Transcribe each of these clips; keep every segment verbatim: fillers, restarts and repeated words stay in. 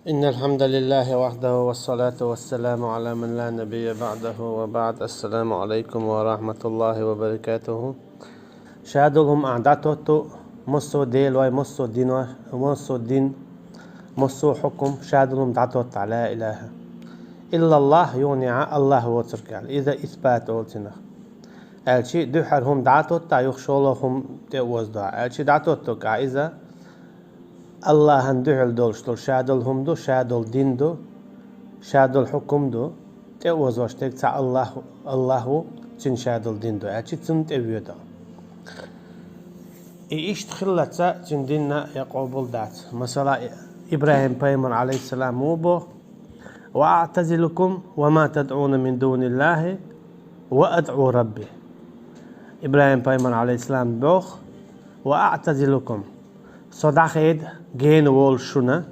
إن الحمد لله وحده والصلاة والسلام على من لا نبي بعده وبعد. السلام عليكم ورحمة الله وبركاته. Шадолу хӀума ахь дӀатотту, массо а делой, массо а диной, массо а дин, массо а хьукум, шадолу хӀума дӀатотту, ла илаха иллаллахӀ, юха а Аллахь воцург аьлла. Иза исбат олу цунах. Аьлчи дуьххьара хӀума дӀатотту, юха шолгӀа хӀума тӀе а оздо. Аьлчи дӀатотту кӀа иза, Аллахьан дуьхьал долуш долу шадолу хӀума ду, шадолу дин ду, шадолу хьукум ду, тӀе озош дерг цхьа Аллахь, Аллахь ву, цуьнан шадолу дин ду, аьлчи цунна тӀе воьду. И иштта хиллалц цуьнан дин а къобал дац. Масала, ИбрахӀим-пайхамар, Ӏалайхиссалам, муха боху: «وأعتزلكم وما تدعون من دون الله وأدعو ربي». ИбрахӀим-пайхамар, Ӏалайхиссалам, боху: «وأعتزلكم». Со дӀахеда гена волуш шуна.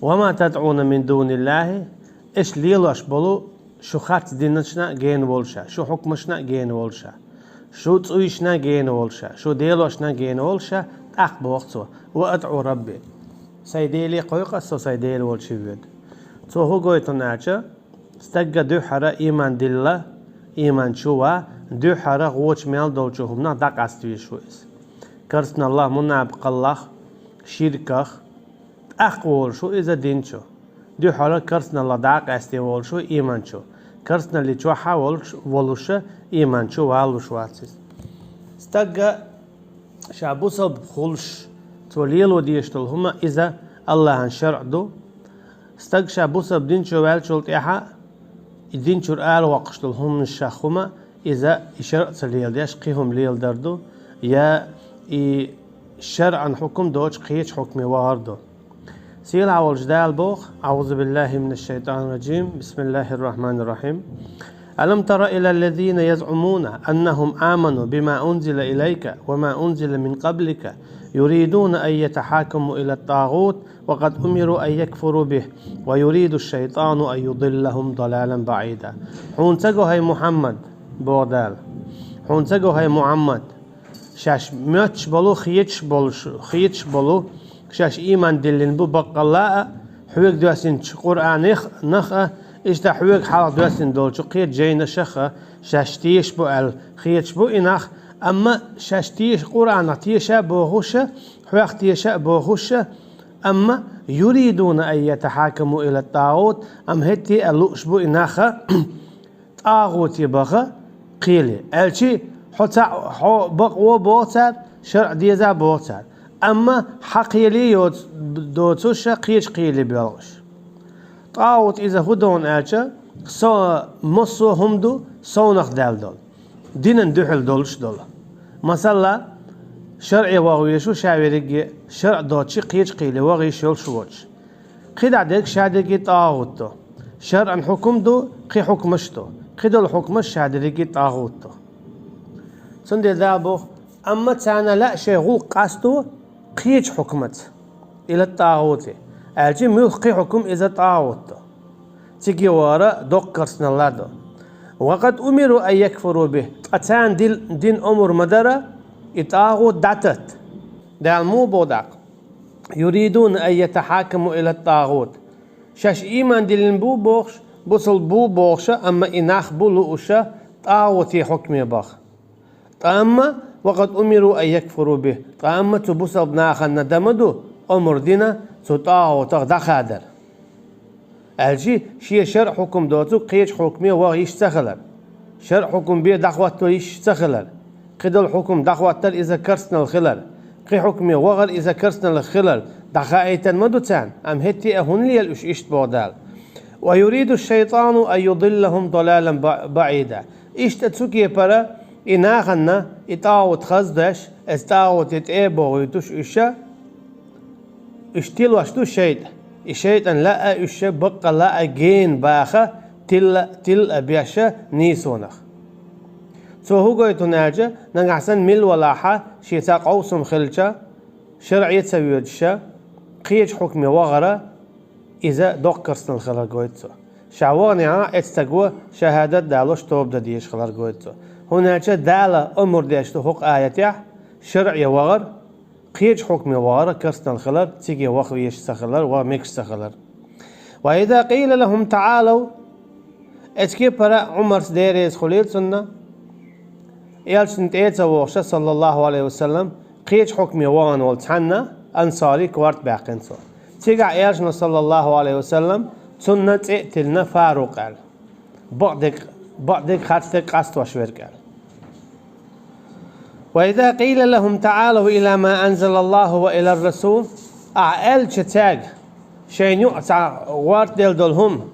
«وما تدعون من دون الله», аша лелош болу шу харц динашна гена волуша, шу хьукмашна гена волуша, шу цӀуйшна гена волуша, шу делошна гена волуша, тӀаккха боху цо: «وأدعو ربي». Сайн Деле кхойкху ас, со сайн Дела волчу воьду. Цо хӀун гойту аьлча, стагга дуьххьара ийман дилла, ийман чу ван, дуьххьара гӀочу мел долчу хӀуманах дӀакъаста везаш ву иза. Карсаналлах, мунапакъаллах, ширках, тӀаккха волуш ву иза дин чу. Дуьххьара карсаналлах дӀакъаьсте волуш ву ийман чу. Карсаналли чохь а волуш, волуша ийман чу валуш вац иза. Стагга ша бусалба хуьлуш, цо лело дезаш долу хӀума, иза Аллахьан шарӀ ду. Стаг ша бусалба дин чу ваьллачул тӀаьхьа, и дин чуьра аравоккхуш долу хӀуманаш ша хӀума, иза и шарӀ ца леладеш, кхин хӀума леладар ду, я и шарӀан хьукум доцуш кхечу хьукме вахар ду. Сийлахь волчу Дала боху: أعوذ بالله من الشيطان الرجيم. بسم الله الرحمن الرحيم. ألم تر إلى الذين يزعمون أنهم آمنوا بما أنزل إليك وما أنزل من قبلك يريدون أن يتحاكموا إلى الطاغوت وقد أمروا أن يكفروا به ويريد الشيطان أن يضلهم ضلالا بعيدا. Хьуна ца го, хӀай Мухьаммад, боху Дала. Хьуна ца го, хӀай Мухьаммад, шаьш моьттуш болу, хеташ болуш, хеташ болу, шаьш ийман диллина бу баккъалла а, хьоьга доьссинчу Къуръанах а, иштта хьоьга хьалха доьссина долчу кхечу жайнашах а шаьш тешаш бу аьлла хеташ бу и нах, амма шаьш теша, Къуръанах теша а бохуша, хьох теша а бохуша, амма يريدون أن يتحاكموا إلى الطاغوت, амма хӀетте а лууш бу и наха тӀагӀуте баха кхеле. Аьлчи, хьо цхьаъ, хьо бакъ во боху цара, шаръ деза боху цара. Амма хьан кхеле йоц-, доцуша кхечу кхеле боьлхуш. ТӀагӀут иза хӀун ду аьлча, со массо а хӀума ду, совнах даьлла долу, динан дуьхьал долуш долу. Масала, шаръе ваха везаш ву ша верриге, шаръ доцучи кхечу кхеле ваха йиш йолуш воцуш. КхидӀа дерг ша дерриге тӀагӀут ду. Шаръан хьукум ду, кхин хьукмаш ду. Кхидолу хьукмаш ша дерриге тӀагӀут ду. Цундела Дала боху, амма царна лаьа шайн гӀуллакх къасто кхечу хьукмаца. Ила тӀагӀути. Аьлчи муьлхха кхин хьукум иза тӀагӀут ду. Циге вара доккха карсаналла ду. وقد أمروا أن يكفروا به. Ткъа царна дил-, дин омур ма дара, и тӀагӀут дӀататта. Дала муха боху даккха? يريدون أن يتحاكموا إلى الطاغوت. Шаьш ийман диллина бу бохуш, бусалба бу бохуша, амма и нах бу лууша тӀагӀути хьукме баха. Ткъа амма, وقد أمروا أن يكفروا به. Ткъа амма цу бусалба нахана дан ма ду, омур дина цу тӀагӀутах дӀахадар. Аьлчи, шен шаръ хьукум доцу кхечу хьукме ваха йиш ца хилар. Шаръ хьукум бен дӀахӀотто йиш ца хилар. Кхидолу хьукум дӀахӀоттар иза карсанал хилар. Кхин хьукме вахар иза карсанал хилар. ДӀахаийтан ма ду царна, амма хӀетте а хӀунда лела уьш иштта боху Дала? ويريد الشيطان أن يضلهم ضلالا ب-, بعيدا. Иштта цу кепара и нахана, и тӀагӀут хаздеш, эс тӀагӀути тӀе а бохуьйтуш уьша, уьш тилош ду шайтӀа. И шайтӀан лаьа уьш баккъалла а гена баха, тилла, тилла а беша нийсонах. Цо хӀун гойту аьлча, нагахь санна милла валахьа, шен цхьа къовсам хилча, шаръе ца воьдуша, кхечу хьукме вахара, иза доккха карсанал хилар гойту цо. Ша ваханехьа, эцу стаго шахӀадат далош тоба дан дезаш хилар гойту цо. ХӀунда аьлча Дала омур деш ду хӀокху аятехь, шаръе вахар, Кхечу хьукме вахар, керстанал хилар, цига ваха везаш ца хилар, ваха мегаш ца хилар. «وإذا قيل لهم تعالوا», эцу кепара Ӏумарс, Дела реза хуьлийла цунна, Элчанна тӀе а ца вогӀуш, саллаллаху Ӏалайхи ва саллам, кхечу хьукме вахана волу цхьанна ансари корта баьккхина цо. Цигахь Элчано, саллаллаху Ӏалайхи ва саллам, цунна цӀе а тиллина Фарукъ аьлла. Бакъдерг, бакъдерг, харцдерг къастош верг аьлла. «وإذا قيل لهم تعالوا إلى ما أنزل الله وإلى الرسول», ахь аьлча цаьрга, шайна юкъа цхьа гӀортаделла долу хӀума,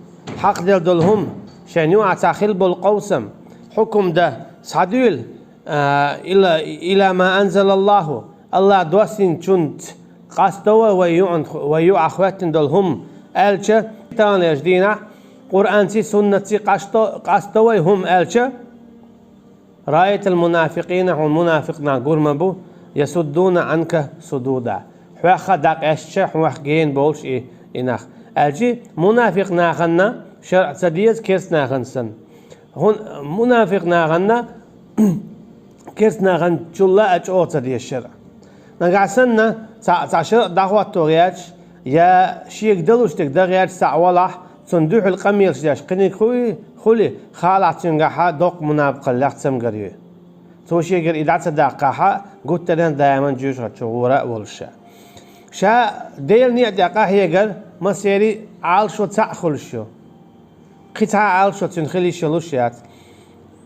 хьакхаделла долу хӀума, шайна юкъа цхьа хилла болу къовсам, хьукум дан, схьадуьйла, а, «إلى، إلى ما أنزل الله», АллахӀа доссийначунца къасто вай, вай юкъан-, вай юкъахь хӀоьттина долу хӀума, аьлча, таханлерчу дийнахь Къуръанций, суннатций къасто-, къасто вай хӀума, аьлча, «رأيت المنافقين», хьуна мунафикъ нах гур ма бу, «يصدون عنك صدودا». Хьоьхха дӀакъаьстича, хьоьхха гена болуш и, и нах. Аьлча, мунафикъ нахана шарӀ ца деза, керст нахана санна. ХӀун-, мунафикъ нахана керст наханчул а чӀогӀа ца деза шарӀ. Нагахь санна цхьа, цхьа шарӀ дӀахӀотто гӀерташ, я шега далуш дерг дан гӀерташ цхьаъ валахь, цунна дуьхьал къамелаш деш кхиниг хуй-, хуьлий, халахь цуьнгахьа доккха мунапкъаллех цамгар ю. Цо шегара и дӀа ца даккхахьа, гуттаренна даиман жоьжахати чу гӀора а волуш ша. Ша Делан некъа тӀехь къахьегар массерий а Ӏалашо цхьаъ хуьлуш ю. Кхин цхьа а Ӏалашо цуьнан хила йиш йолуш яц.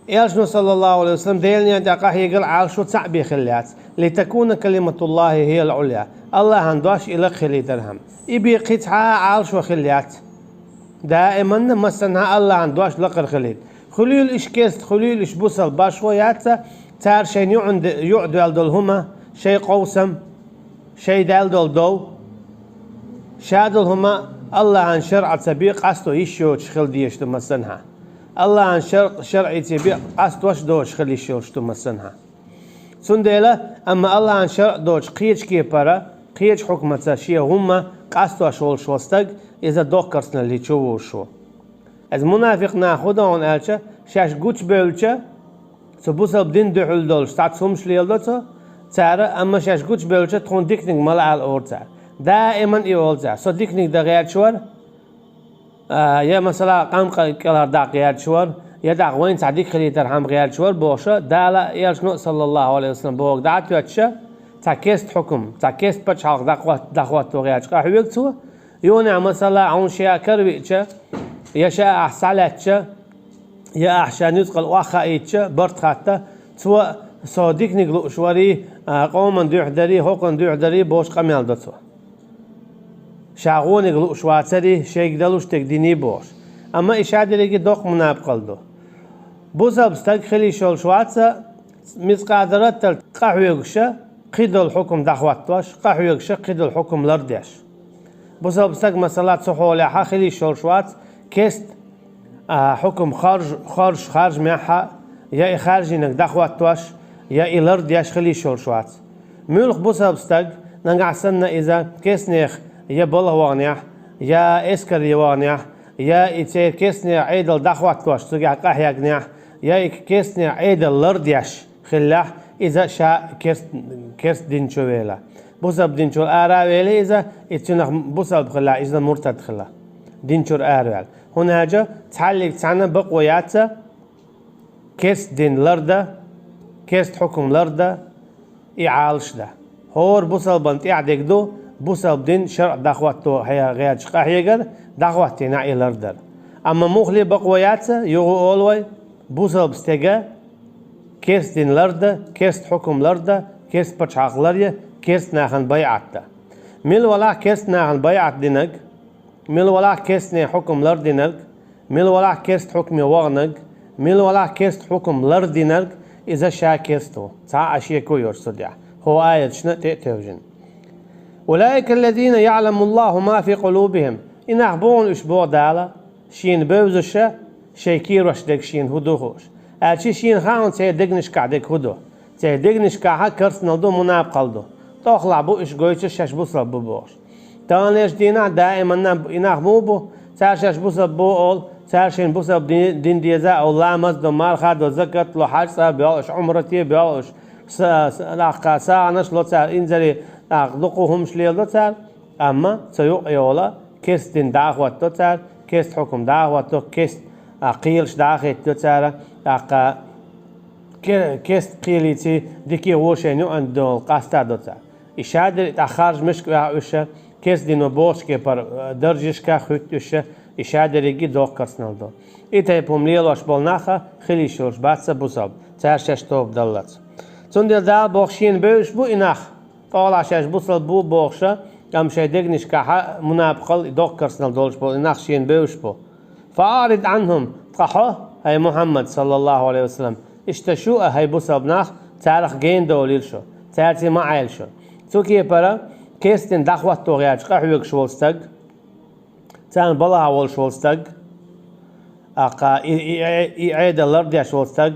Элчано, саллаллаху Ӏалайхи ва саллам, Делан некъа тӀехь къахьегар Ӏалашо цхьаъ бен хилла яц. «لتكون كلمة الله هي العليا». АллахӀан дош и лакха хилийтархьама. И бен кхин цхьа а Ӏалашо хилла яц. Даиманна массанхьа АллахӀан дош лакхара хилийта. Хуьлийла уьш керста, хуьлийла уьш бусалба, башхо яц, цара шайна юкъан-, юкъа доьлла долу хӀума, шайн къовсам, шайн даьлла долу дов, ша долу хӀума АллахӀан шарӀаца бен къасто йиш йоцуш хила дезаш ду массанхьа. АллахӀан шар-, шарӀица бен къастош доцуш хила йиш йолуш ду массанхьа. Цундела, амма АллахӀан шарӀ доцуш кхечу кепара, кхечу хьукмаца шен хӀума къастош волуш волу стаг, иза доккха керстаналли чу вуьйш ву. Иза мунафикъ нах хӀун до хьуна аьлча, шаьш гучубевлча, цу бусалба дин дуьхьал долуш цхьацца хӀумаш леладо цо, цара, амма шаьш гучубевлча, тхуна диканиг ма лаьа олу цара. Даиман и олу цара: «Со диканиг дан гӀерташ вара, а, я, масала, къамкъа кӀелхьардаккха гӀерташ вара, я тӀаккха вайна цхьа дика хилийтархьама гӀерташ вара», — бохуша, Дала а, Элчано а, саллаллаху Ӏалайхи ва саллам, бохург дӀа а тоьттуша, цхьа керста хьукум, цхьа керста пачхьалкх дӀахӀот-, дӀахӀотто гӀерташ къахьоьгу цо, Юха, масала, хьуна ша каравиъча, я ша ахь схьалаьцча, я ахь ша нуьцкъала охьахаийтча, барт хатта, цо со диканиг лууш варий, а, къоман дуьхьа дарий, хӀокхун дуьхьа дарий бохуш къамел до цо. Ша гӀониг лууш вацарий, шайга далуш дерг диний бохуш. Амма и ша дерриге доккха мунапкъал ду. Бусалба стаг хила йиш йолуш вац, мискъала зарратал къахьоьгуша, кхидолу хьукум дӀахӀоттош, къахьоьгуша, кхидолу хьукум лардеш. Бусалба стаг, масала, цу хьолехьа хила йиш йолуш вац, керста, а, хьукум харж-, харж-, харжамехьа, я и харжийнарг дӀахӀоттош, я и лардеш хила йиш йолуш вац. Муьлхха бусалба стаг, нагахь санна иза керстанех я балха ваханехь, я эскаре ваханехь, я и церан керстанех Ӏедал дӀахӀоттош цигахь къахьегнехь, я и керстанех Ӏедал лардеш хиллехь, иза ша керст-, керста дин чу вела. Бусалба дин чуьра ара а вели иза, и цуьнах бусалба хилла, иза муртад хилла. Дин чуьра араваьлла. ХӀунда аьлча цхьаллиг цхьанна бакъо яц, керста дин ларда, керста хьукум ларда, и Ӏалаш да. ХӀора бусалбан тӀехь дерг ду, бусалба дин шарӀ дӀахӀотто хье-, гӀерташ къахьегар, дӀахӀоттийна и лардар. Амма муххале бакъо яц, юха олу вай, бусалба стега керста дин ларда, керста хьукум ларда, керста пачхьалкх ларъя, керста нахана байӀат да. Мила валахь керста нахана байӀат динарг, мила валахь керстанех хьукум лардинарг, мила валахь керста хьукме ваханарг, мила валахь керста хьукум лардинарг, иза ша керста ву, цхьа а шеко йоцуш цу тӀехь, хӀокху аяташна тӀе а тевжина. «أولئك الذين يعلم الله ما في قلوبهم». И нах боху уьш, боху Дала, шена бевзаша, шайн кийрош дерг шена хӀун ду хууш. Аьлча шена хаьа церан дегнашкахь дерг хӀун ду. Церан дегнашкахьа керстанал ду, мунапкъал ду. ТӀохлахь бу уьш гойтуш, шаьш бусалба бу бохуш. Таханлерчу дийнахь даиманна и нах муха бу? Цара шаьш бусалба бу олу, цара шайна бусалба дин, дин деза олу, ламаз до, марха до, закат ло, хьаьж цӀа боьлхуш, Ӏумрате боьлхуш, са-, са-, нахка сагӀанаш ло цара, инзаре ТӀаккха дукха хӀумаш леладо цара, амма цу юкъе йола керста дин дӀахӀоттадо цара, керста хьукам дӀахӀоттадо, керста, а, кхелаш дӀахӀиттадо цара, тӀаккха ке-, керста кхелийца дикий вошен юкъан дола къастадо цара. И шадерриг тӀаккха харжа мишка оьху уьш, керста дино бохучу кепара, а, даржашка хӀуьтту уьш, и шадерриге доккха керстанал до. И тайпа хӀума лелош болу нах хила йиш йолуш бац бусалба, цара шаьш тоба даллалц. Цундела Дала боху шена бевзаш бу и нах, тӀехула шаьш бусалба бу бохуш, амма шайн дегнашкахь мунапикъал, и доккха керстанал долуш болу и нах шена бевзаш бу. فأعرض عنهم, ткъа хьо, хӀай Мухьаммад, саллаллаху Ӏалайхи ва саллам, иштта шу а, хӀай бусалба нах, царах гена довлийла шу, цаьрца ма Ӏайла шу. Цу кепара керста дин дӀахӀотто гӀерташ къахьоьгуш волу стаг, царна балхахь волуш волу стаг, тӀаккха и, и, и, и Ӏедал лардеш волу стаг,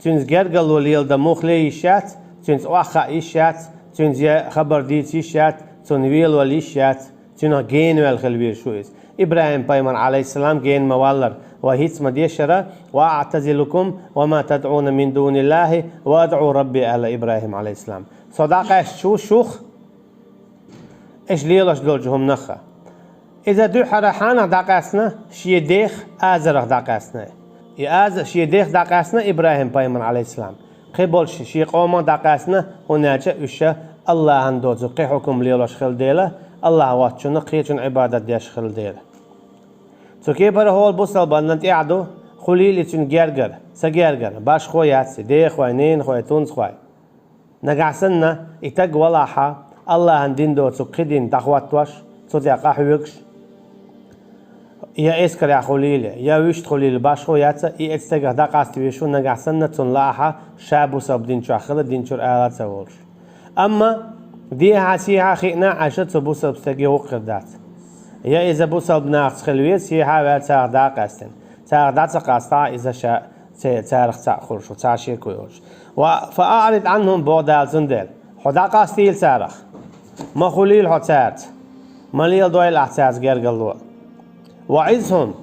цуьнца гергарло леладан муххале йиш яц, цуьнца охьахаа йиш яц, цуьнца я хабар дийца йиш яц, цунна велавала йиш яц, цуьнах генаваьлла хила везаш ву иза. ИбрахӀим-пайхамар, Ӏалайхиссалам, гена ма-валлара, вай хӀинца ма-дешара: وأعتزلكم وما تدعون من دون الله وأدعو ربي, аьлла ИбрахӀим, Ӏалайхиссалам. Со дӀакъаьсташ ву шух, аша лелош долчу хӀуманах. Иза дуьххьара хьанах дӀакъаьстина? Шен дех Азарах дӀакъаьстина. И Аза шен дех дӀакъаьстина ИбрахӀим-пайхамар, Ӏалайхиссалам. Кхин болуш шен къомах дӀакъаьстина, хӀунда аьлча уьш АллахӀан доцург кхин хьукам лелош хилла дела, АллахӀ воцчунна кхечунна Ӏибадат деш хилла дела. Цу кепара хӀора бусалбанна тӀехь ду, хуьлийла и цуьнан гергара, ца гергара, башхо яц и, дехой, ненахой, тунцхой. Нагахь санна и стаг валахьа, АллахӀан дин доцург кхин дин дӀахӀоттош, цу тӀе къахьоьгуш, я эскарехь хуьлийла, я вуьшта хуьлийла, башхо яц, и оцу стагах дӀакъаста везаш ву, нагахь санна цунна лаахьа, ша бусалба дин чохь хила, дин чуьра ала а ца волуш. Амма дехьа-сехьа хиъна Ӏаш цу бусалба стаге гӀуллакх хир дац. Я иза бусалба нахаца хила веза, сехьа а ваьлла царах дӀа а къаьстина. Царах дӀа ца къастахь, иза ша ца-, царах цхьаъ хуьлуш ву, цхьа шеко йолуш. Ва فأعرض عنهم, боху Дала цундела. Хьо дӀакъастийла царах. Ма хуьлийла хьо цаьрца. Ма леладойла ахь цаьрца гергарло. وعظهم,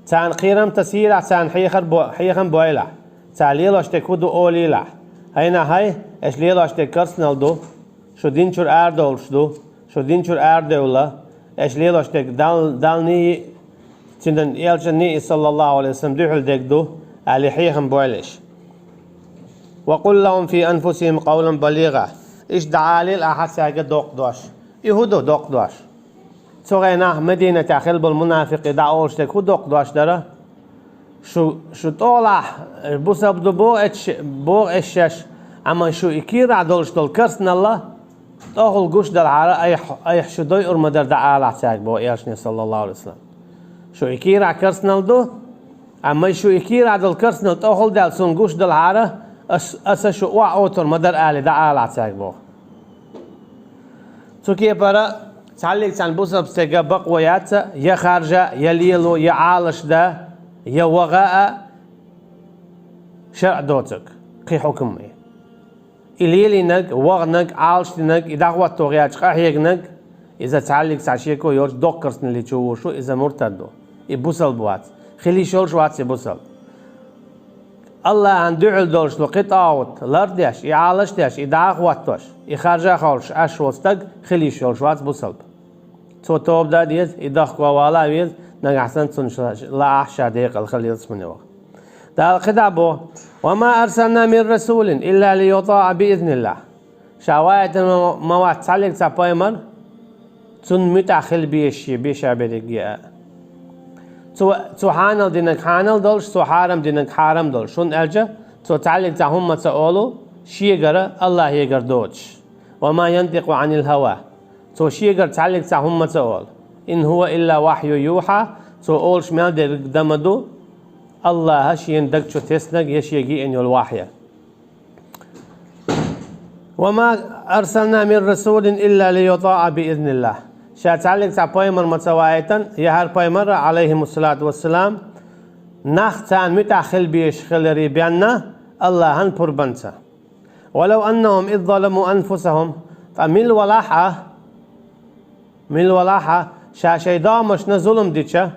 царна кхерам тасийла ахь, царна хьехар бо-, хьехам бойла ахь. Цара лелош дерг хӀун ду олийла ахь. ХӀай нах, хӀай, аша лелош дерг керстанал ду, шу дин чуьра арадовлуш ду, шу дин чуьра арадевлла, аша лелош дерг Дал-, Далла нийса, Цуьнан элчанна а, саллаллаху Ӏалайхи ва саллам, дуьхьал дерг ду, аьлла, хьехам бойла аша. وقل لهم في أنفسهم قولا بليغا. Иштта дӀаалийла ахьа цаьрга доккха дош. И хӀун ду доккха дош? Цу хенахь Мединатехь хилла болу мунафикъий дӀаолуш дерг хӀун доккха дош дара? Шу, шу тӀолахь бусалба ду боху эш-, боху эшшеш, амма шу и кийрахь долуш долу керстаналла тӀехула гуш далахьара, айхьа, айхьа шу дойур ма дара дӀаалахь цаьрга, боху элчане, саллаллаху Ӏалайхи ва саллам. Шу и кийрахь керстаналла ду, амма шу и кийрахь долу керстаналла тӀехула даьлла суна гуш далахьара, ас, аса шу охьаоттур ма дара, аьлла, дӀаалахь цаьрга, боху. Цу кепара цхьаллиг цхьана бусалба стеган бакъо яц, я харжа, я лело, я Ӏалашдан, я ваха а шарӀ доцург, кхин хьукам а. И лелийнарг, ваханарг, Ӏалашдинарг, и дӀахӀотто гӀерташ къахьеганарг, иза цхьаллиг цхьа шеко йоцуш доккха керстаналли чу вуш ву, иза муртад ву. И бусалба вац. Хила йиш йолуш вац и бусалба. АллахӀана дуьхьал долуш ду кхин тӀагӀут лардеш, и Ӏалашдеш, и дӀахӀоттош, и харжа а хьоьстуш Ӏаш волу стаг хила йиш йолуш вац бусалба. Цо тоба дан а деза, и дохко вала а веза, нагахь санна цунна ша-, лаахь ша декъала хила ялсамане ваха. Дала кхидӀа боху: وما أرسلنا من رسول إلا ليطاع بإذن الله. Ша ваийтина ма вац цхьаллиг цхьа пайхамар, цунна муьтӀахь хила безаш шен беша берриге а. Цо, цо хьанал динарг хьанал долуш, цо хьарам динарг хьарам долуш. ХӀунда аьлча цо цхьаллиг цхьа хӀумма ца олу, шегара, АллахӀегара доцуш. وما ينطق عن الهوى. Цо шегара цхьаллиг цхьа хӀумма ца олу. إن هو إلا وحي يوحى. Цо олуш мел дерг дан ма ду, АллахӀа шена даг чу теснарг я шега йиъна йолу вахья. وما أرسلنا من رسول إلا ليطاع بإذن الله. Ша цхьаллиг цхьа пайхамар ма ца ваийтина, я хӀара пайхамарра, Ӏалайхимуссалату вассалам, нах царна муьтӀахь хила безаш хиларе бен АллахӀан пурбанца. ولو أنهم إذ ظلموا أنفسهم. Ткъа мила валахь а, мила валахь а, ша шайн догӀмашна зулам дича,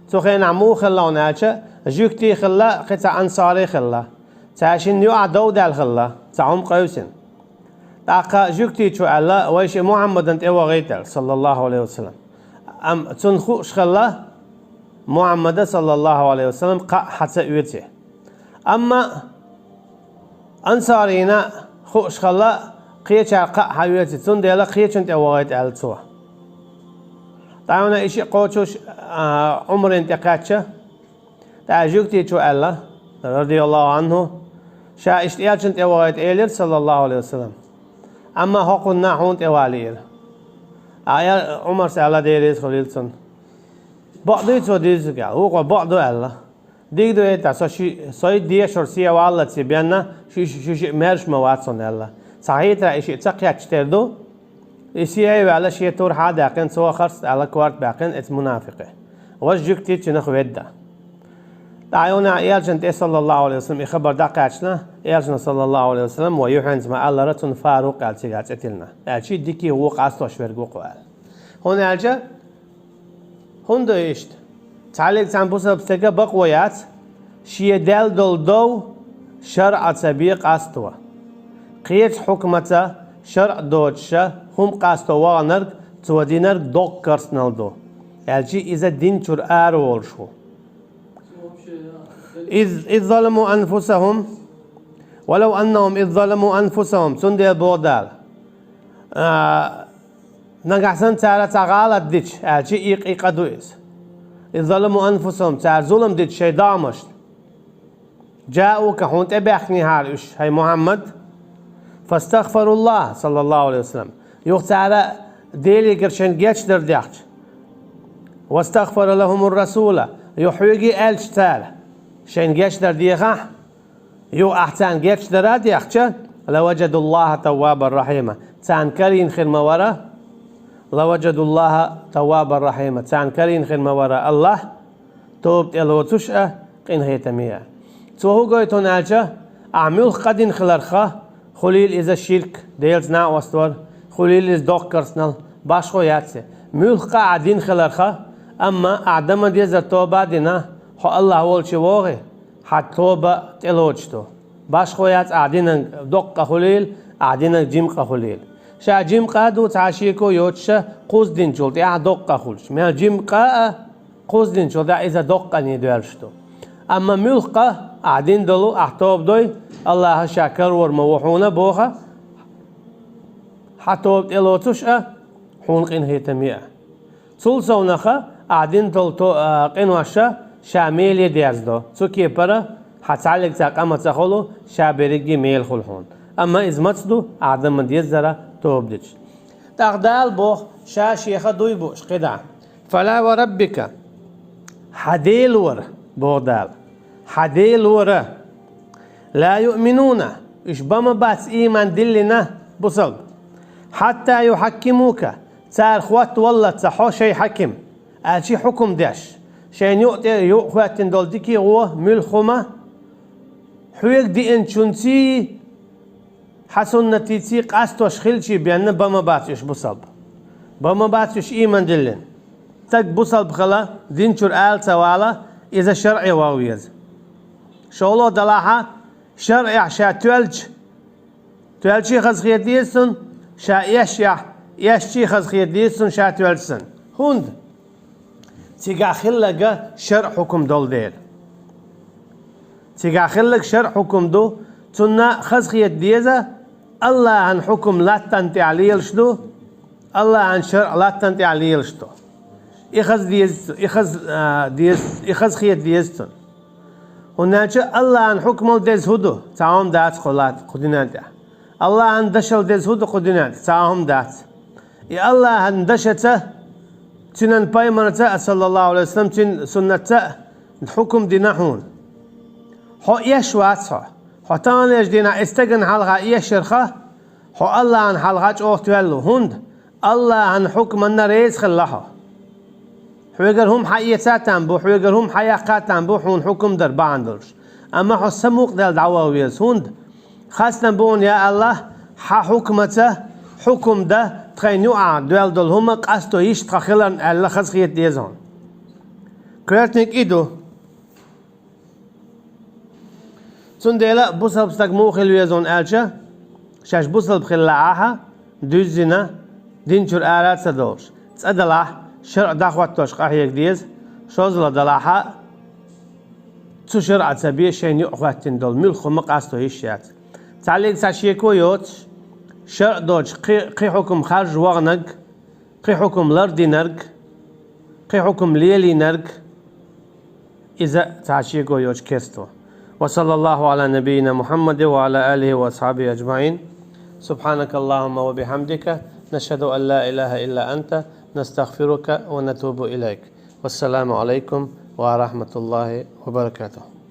цу хенахь муха хилла хьуна аьлча, жуьгтий хилла, кхин цхьа ансарий хилла. Цаьршинна юкъахь дов даьлла хилла, цхьа хӀума къевсина. ТӀаккха жуьгтичо аьлла, вай ши Мухьаммадана тӀе вахийта аьлла, саллаллаху Ӏалайхи ва саллам. Амма цунна хууш хилла, Мухьаммада, саллаллаху Ӏалайхи ва саллам, кхаъ хьа ца оьций. Амма ансарийна хууш хилла, кхечара кхаъ хьаоьций, цундела кхечунна тӀе вахийта аьлла цо. ТӀаккха и шиъ кхочуш, а, Ӏумарна тӀе кхаьчча, тӀаккха жуьгтичо аьлла, радияллаху Ӏанху, ша иштта элчанна тӀе вахийта элира, саллаллаху Ӏалайхи ва саллам. Амма хӀокхунна хьуна тӀе вала лиира. А, э, Ӏумара аьлла, Дела реза хуьлийла цунна. Бакъ дуй цо дийзарг аьлла? Вукхо бакъ ду аьлла. Дика ду, хӀета, со ши, сай дешар сехьаваллалц бенна, ши, ши, ши, ши маьрша ма вац хьуна аьлла. Цхьа хетарехь и шиъ ца кхаьчча тера ду. И сехьа а ваьлла, шен турхьа а даьккхина, цо харц аьлла, корта баьккхина эцу мунафикъе. Важа жуьгти цунах ведда. ТӀаккха юха элчанна тӀе, саллаллаху Ӏалайхи ва саллам, и хабар дӀакхаьчна, элчано, саллаллаху Ӏалайхи ва саллам, вай юххьанца ма-аллара, цунна Фарукъ аьлла цигахь цӀе тиллина. Аьлча дикий гӀо къастош верг ву-кх аьлла. ХӀунда аьлча, хӀунда иштта? Цхьаллиг цхьана бусалба стеган бакъо яц, шен даьлла долу дов шарӀаца бен къасто. Кхечу хьукмаца шарӀ доцуша хӀума къасто ваханарг, цо динарг доккха керстанал ду, аьлча иза дин чуьра ара волуш ву. Из, из заламу анфусахум, валав аннахум из заламу анфусахум, цундела боху Дала. А, нагахь санна цара цхьа гӀалат дича, аьлча и къа ду иза. Из заламу анфусахум, цара зулам дича шайн догӀмашна. Джаука, хьуна тӀе баьхкинехьара уьш, хӀай Мухьаммад. Фастагфаруллах, саллаллаху Ӏалайхи ва саллам. Юха цара Делегара шайна гечдар дехча. Вастагфара лахумур расула. Юха хьоьга аьлча цара, шайна гечдар дехахь, юха ахь царна гечдар а дехча, лаваджадуллаха таввабар рахьима. Царна карийна хир ма вара, лаваджадуллаха таввабар рахьима. Царна карийна хир ма вара Аллах, тоба тӀелоцуш а, къинхетаме а. Цо хӀун гойту хьуна аьлча, ахь муьлхха къа дина хиларха, хуьлийла иза ширк, Делаца накъост вар, хуьлийла иза доккха керстанал, башхо яц и. Муьлхха къа ахь дина хиларха, амма ахь дан ма-деззара тоба а дина, хьо Аллах волчу вогӀий, хьан тоба тӀелоцуш ду. Башхо яц ахь динарг доккха къа хуьлийла, ахь динарг жима къа хуьлийла. Ша жима къа а ду, цхьа шеко йоцуша, кхузза динчул тӀаьхьа доккха къа хуьлуш. Мел жима къа а, кхузза динчул тӀаьхьа иза доккха къане доьллуш ду. Амма муьлхха къа, ахь дина долу, ахь тоба дой, Аллаха ша карор ма ву хьуна боху, хьан тоба тӀелоцуш а, хьуна къинхетаме а. Цул совнаха, ахь дина долу то-, а, къиноша ша меле дерзадо. Цу кепара хьан цхьаллиг цхьа къа ма ца хуьлу, ша берриге мела хуьлу хьуна. Амма иза маца ду, ахь дан ма-деззара тоба дича. ТӀаккха Дала боху, ша шеха дуй бууш кхидӀа. Фала ва раббика. Хьан Делора, боху Дала. Хьан Делора. Ла юъминуна. Уьш бан ма бац ийман диллина бусалба. Хьатта юхьаккимука. Цара хоттаваллалц хьо шайн хьаким, аьлча хьукум деш. Шайна юкъа тӀе юкъа хӀоьттина долу дикий гӀо, муьлхха хӀума, хьоьга деанчунций, хьан суннатций къастош хилчий бен бан ма бац уьш бусалба. Бан ма бац уьш ийман диллина. Стаг бусалба хила, дин чуьра ала ца вала, иза шарӀе ван веза. ШолгӀа далахьа, шарӀехь ша тоьлча, тоьлчий хаза хета деза цунна, ша эшшехь, эшчий хаза хета деза цунна ша тоьлча санна. ХӀунда? Цигахь хилларг шарӀ хьукум долу дела. Цигахь хилларг шарӀ хьукум ду, цунна хаза хета деза, Аллахьан хьукум латтана тӀехь лелаш ду, Аллахьан шарӀ латтана тӀехь лелаш ду. И хаза деза, и хаза, а, деза, и хаза хета деза цунна. ХӀунда аьлча Аллахьан хьукмал деза хӀун ду? Цхьа хӀума дац кху лат-, кху динан тӀехь. Аллахьан дашал деза хӀун ду кху динан тӀехь? Цхьа хӀума дац. И Аллахьан дашаца, цуьнан пайхамарца а, саллаллаху Ӏалайхи ва саллам, цуьнан суннатца а хьукум дина хьуна. Хьо эш вац хьо. Хьо таханлерчу дийнахь и стагана хьалха эшарха, хьо Аллахьан хьалха чӀогӀа тоьлла ву. ХӀунда? Аллахьан хьукманна реза хилла хьо. Хьоьгара хӀума хьаэца а там бу, хьоьгара хӀума хьаяккха а там бу, хьуна хьукум дар бахьана долуш. Амма хьо самукъадаьлла дӀаваха веза. ХӀунда? Хастам бу хьуна, я Аллахь, хьан хьукмаца хьукум дан, тхайна юкъахь доьлла долу хӀума къасто йиш тхан хиларна аьлла, хаза хета деза хьуна. Коьртаниг и ду. Цундела бусалба стаг муха хила веза хьуна аьлча, Шаьш бусалба хилла ахьа, дуьззина, дин чуьра ара а ца довлуш, цкъа далахь, шарӀ дӀахӀоттош къахьега деза, шозлагӀа далахьа, цу шарӀа ца бен шайна юкъахӀоьттина долу муьлхха хӀума къасто йиш яц. Цхьаллиг цхьа шеко йоцуш, шарӀ доцуш кхи-, кхин хьукам харжа ваханарг, кхин хьукам лардинарг, кхин хьукам лелийнарг, иза цхьа шеко йоцуш керсто. وصلى الله على نبينا محمد وعلى آله وأصحابه أجمعين. سبحانك اللهم وبحمدك، نشهد أن لا إله إلا أنت، نستغفرك ونتوب إليك. والسلام عليكم ورحمة الله وبركاته.